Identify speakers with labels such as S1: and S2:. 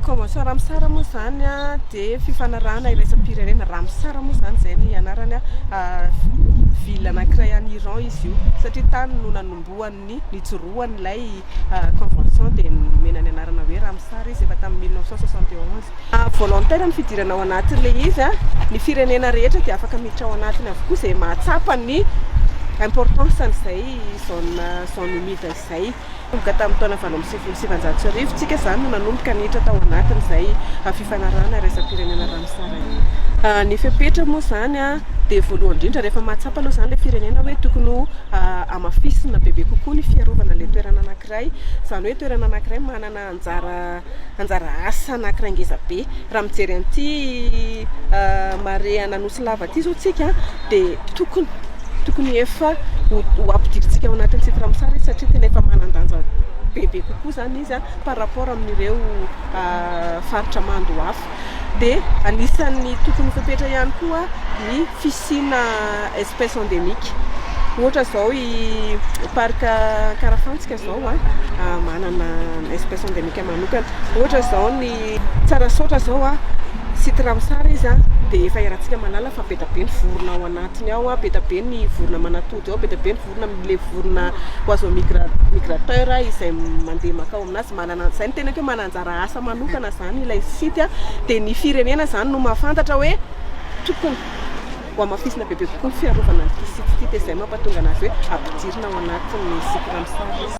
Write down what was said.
S1: Convention Ramsar moa zany a dia fifanarahana iraisam-pirenena. Ramsar moa zany zay ny anarany a, ville anankiray any Iran izy io, satria tany no nanombohan'ny nijoroan'ilay convention, dia nomena ny anarana hoe Ramsar izy efa tamin'ny 1971. Volontaire ny fidirana ao anatin'ilay izy a. Ny firenena rehetra dia afaka miditra ao anatiny avokoa izay mahatsapa ny importance an'izay zone humide izay. Tonga tamin'ny taona 1998 tsika zany no nanomboka niditra tao anatin'izay fifanarahana iraisam-pirenena Ramsar io. Ny fepetra moa zany a dia voalohany indrindra, rehefa mahatsapa aloha zany ilay firenena hoe tokony ho hamafisina bebe kokoa ny fiarovana ilay toerana anankiray, izany hoe toerana anankiray manana anjara asa anankiray ngeza be. Raha mijery an'ity marais an'Anosy Lava ity zao tsika, dia tokony efa ho ampidiritsika ao anatin'ny site Ramsar izy, satria tena efa manan-danja bebe kokoa zany izy a par rapport amin'ireo faritra mando hafa. Dia anisan'ny tokony fepetra ihany koa ny fisiana espèce endémique. Ohatra zao i parc Ankarafantsika zao a manana espèce endémique manokana. Ohatra zao ny Tsarasaotra zao a, site Ramsar izy a, dia efa iarahantsika mahalala fa be dia be ny vorona ao anatiny ao a, be dia be ny vorona manatody ao, be dia be ny vorona, le vorona oiseau migrateur izay mandeha makao aminazy. Manana zay ny tena hoe manana anjara asa manokana zany ilay site a. Dia ny firenena zany no mahafantatra hoe tokony ho hamafisina bebe kokoa ny fiarovana an'ity site ity, dia izay mampatonga anazy hoe ampidirina ao anatin'ny site Ramsar izy.